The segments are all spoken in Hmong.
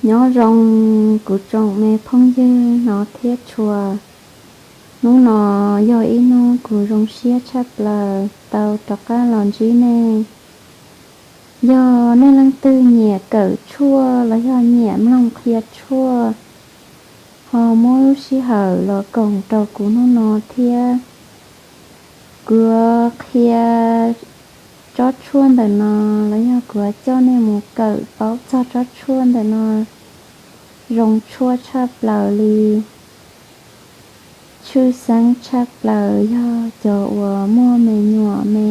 Nyob zoo kuv tsoom me phooj ywg hnov thiab tshua. Hnub no yog ib hnub kuv zoo siab tshaj plaws tau rov qab los ntsib nej. Yog nej leej twg nyiam kawm tshuaj los yog nyiam mloog qhia tshuaj, ho muab lub sij hawm los koom rau kuv hnub no thiab. Kuv qhia tsob tshuaj ntawm no los yog kuv coj nej mus kawm paub txog tsob tshuaj ntawm no zoo tshuaj tshaj plaws li. Tshwj xeeb tshaj plaws yog cov uas muaj me nyuam me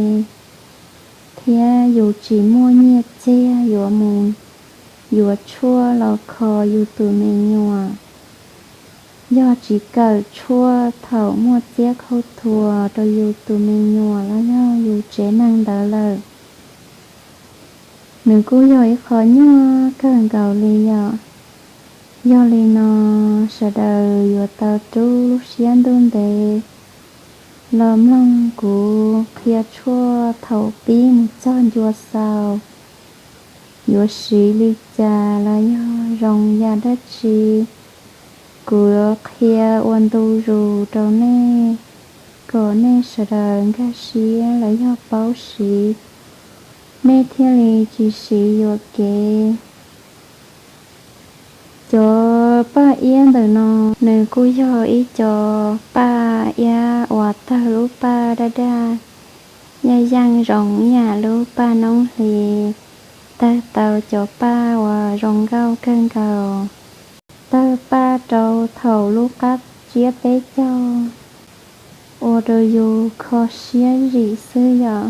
thiab yus tsis muaj nyiaj txiag yuav mus yuav tshuaj los kho yus tus me nyuam. Yog tsis kawm tshuaj thaum muaj txiab khaub thuas rau yus tus me nyuam los yog yus tsev neeg ntawd lawm, nws kuj yog ib qho nyuaj kawg nkaus li yom. Yog li no, sawv daws yuav tau rub lub siab ntuj ntev los mloog kuv qhia tshuaj thaum pib mus txog ncua xaus, yuav siv li cas los yog zoo yam dab tsi. Kuv qhia ua ntu zus rau nej, kom nej sawv daws nkag siab los yog paub siv, nej thiaj li tsis siv yuam kev. Cov paj iab ntawm no, nws kuj yog ib co paj iab uas tawg lub paj daj daj, yaj yeej zoo ib yam lub paj noob hli, tawg tau cov paj uas zoo nkauj kawg nkaus. Tawg paj rau thaum lub qab tsiab peb caug, ua rau yus kho siab zim xwb yom.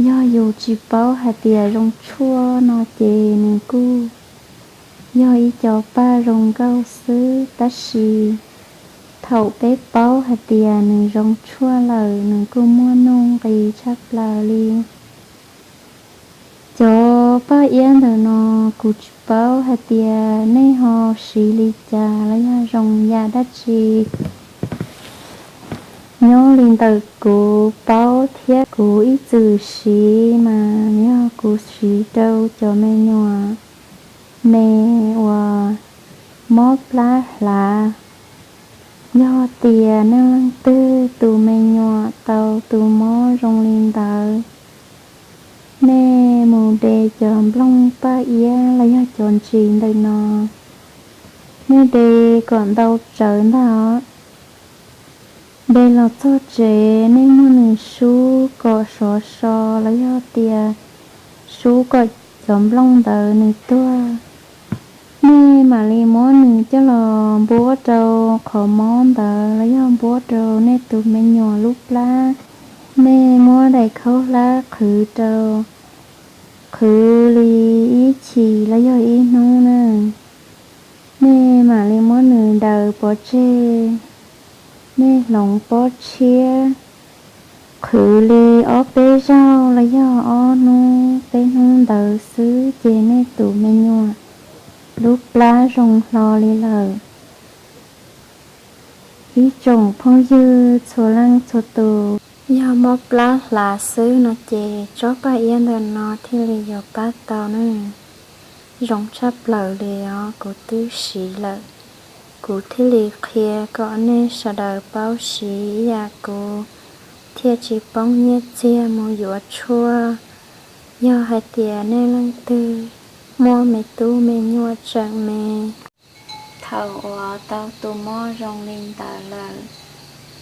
Yog yus tsis paub hais tias zoo tshuaj no ces nws kuj yog ib co paj zoo nkauj xwb, tab sis thaum peb paub hais tias nws zoo tshuaj lawm, nws kuj muaj nuj nqis tshaj plaws li. Cov paj iab ntawm no kuv tsis paub hais tias nej ho siv li cas los yog zoo yam dab tsi. Nyob li ntawm kuv paub thiab kuv ib txwm siv mas yog kuv siv rau cov me nyuam me uas mob plab hlav. Yog tias nej leej twg tus me nyuam tau tus mob zoo li ntawd, nej mus de cov nplooj paj iab los yog cov ntsis ntawm no, nej de kom ntau tsawv ntag os. De los txog tsev nej muab nws sub kom sov so los yog tias sub kom cov nplooj ntawd nws tuag. Nej mam li muab nws coj los npuab rau qhov mob ntawd los yog npuab rau nej tus me nyuam lub plab. Nej muab daim khaub hlab qhwv rau, qhwv li ib chim los yog ib hnub na. Nej mam li muab nws daws pov tseg, nej hloov pob tshiab, qhwv li ob peb zaug los yog ob hnub peb hnub ntawd xwb ces nej tus me nyuam lub plab zoo hlo li lawm. Ib tsoom phooj ywg txhua leej txhua tus, yog mob plab hlav xwb no ces tsob paj iab ntawm no thiaj li yuav pab tau nej. Zoo tshaj plaws li os, kuv twb siv lawm, kuv thiaj li qhia kom nej sawv daws paub siv ib yam kuv, thiaj tsis poob nyiaj txiag mus yuav tshuaj. Yog hais tias nej leej twg muaj me tub me nyuam tseem me, thaum uas tau tus mob zoo li ntawd lawm,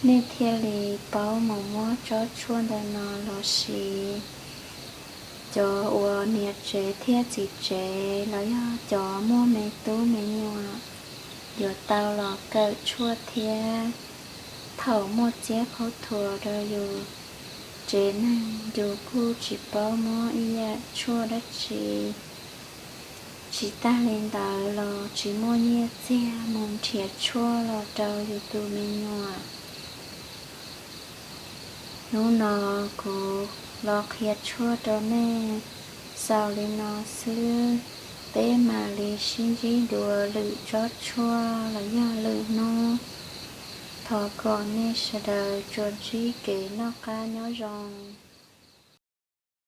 nej thiaj li paub mus muab tsob tshuaj ntawm no los siv. Cov uas niam tsev thiab txiv tsev los yog cov muaj me tub me nyuam yuav tau los kawm tshuaj thiab. Thaum muaj txiab khaub thuas rau yus tsev neeg, yus kuj tsis paub muab ib yam tshuaj dab tsi. Tsis tag li ntawd los tsis muaj nyiaj txiag mus nrhiav tshuaj los rau yus tus me nyuam. Hnub no kuv los qhia tshuaj rau nej xaus li no xwb, peb mam li sib ntsib dua lwm tsob tshuaj los yog lwm hnub. Thov kom nej sawv daws tsuas ntsib kev noj qab nyob zoo.